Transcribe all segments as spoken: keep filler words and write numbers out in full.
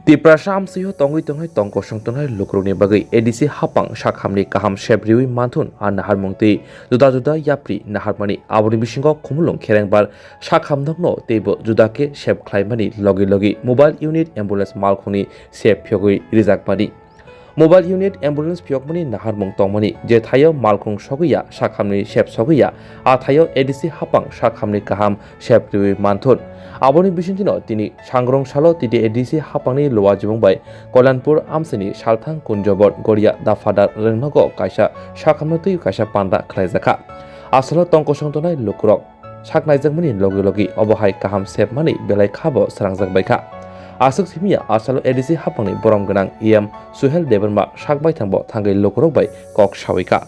Tiprasa amchaio tongwi tongnai tongkosong tongnai lukurokni bagwi A D C hapang sakhamni kaham sep riwi manthun a naharmung twi juda juda yapri naharmani. Aboni bisingo Khumulwng Kherengbar sakhamnokno teibo juda khe sep khlaimani logi logi mobile unit ambulance malkhungni sep phiyogwi rijakmani. Mobile unit ambulance phiyokmani naharmung tongmani, je thaio malkhung sogwi ya, sakhamni sep sogwi ya, a thaio A D C hapang sakhamni kaham sep riwi manthun. Aboni bisingtwino tini sangrong salo T T A D C hapangni Lowa Jibong bai Kolyanpur amchaini salthang Kunjobot Goria Dafadar rwngnogo kaisa sakhamno twi kaisa panda khlaijakha. Asalo tongkosong tongnai lukurok sak naijakmani logi logi obo hai kaham sepmani belai khabo srangjak baikha. Aswk simiya asalo A D C hapangni borom gwnang E M Suhel Debbarma sak baithangbo thangwi lukurok bai kok sawi kha.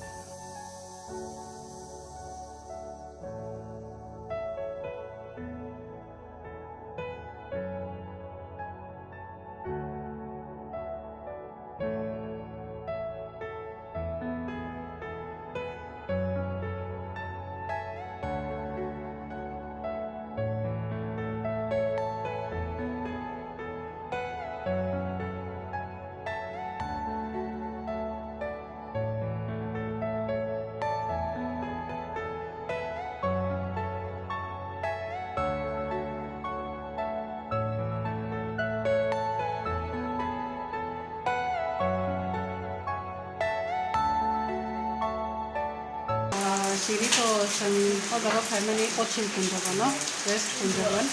Ah, chini to chwng o jaga phaimani Kochil Kunjagan, West Kunjagan,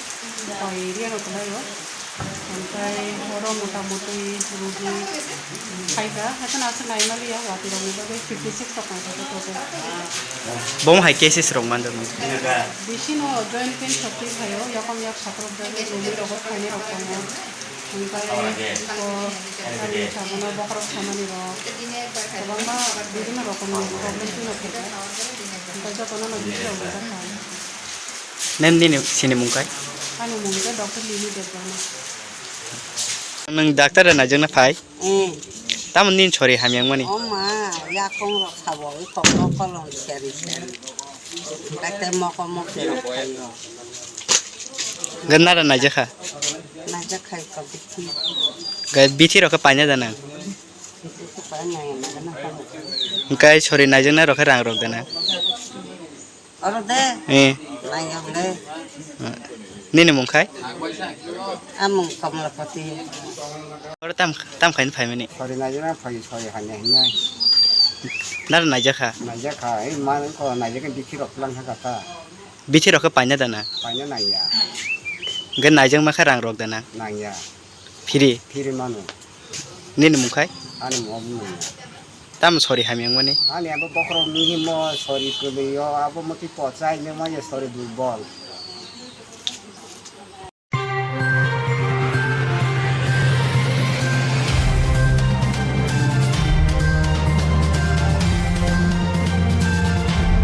o area no kwlaio. Omotai oro motamuti rugi phaikha, haikhe no aswk naimaliya, watirokni bagwi fifty six rok naikha total. Bo hai cases rok manjakmani? Bisino joint pain shakti phaio, yakom yak sakrok jagwi romwi rogo phainai rok tongo. Omotai iko ani sabono bokhorok samani rok kwbangma bibhinno rokomni problem phano phaikha. Omotai jotono no bisi rok rijak kha. Nini, nini sini mung kai? Ani mung khe Doctor Lily Debbarma. Nwng doctor rok naijakna phai? Eh. Tamo nini sori hamyang mani? O ma, yakung rok sabo, i kok rok kolong seri seri. Kate moko moko rok khayo. Gana ra naijakha? Naijakha ko bithi. Ga bithi rok khe paina da nang? Bithi khe paina ya, na gana khamu. Kai sori naijakna rok khe rang rok da nang? Oro de. Eh. Naiya le. Nini mung khai? Amung Kamalapati. Oro tam, tam khaini phaimani? Sori naijana phai, sori hanya hinai. Nara naijakha? Naijakha, ei man ko naijak bithi rok lang kha kata. Bithi rok khe paina dana? Paina naiya. Ge naijak ma kha rang rok dana? Naiya. Phiri? Phiri mano. Nini mung khai? Ani mung obo naiya. Tamo sori hamyang mani? Ani abo bokhorok mihimo sori kwlwi o, abo motwi pochai nangma ya sori durbol.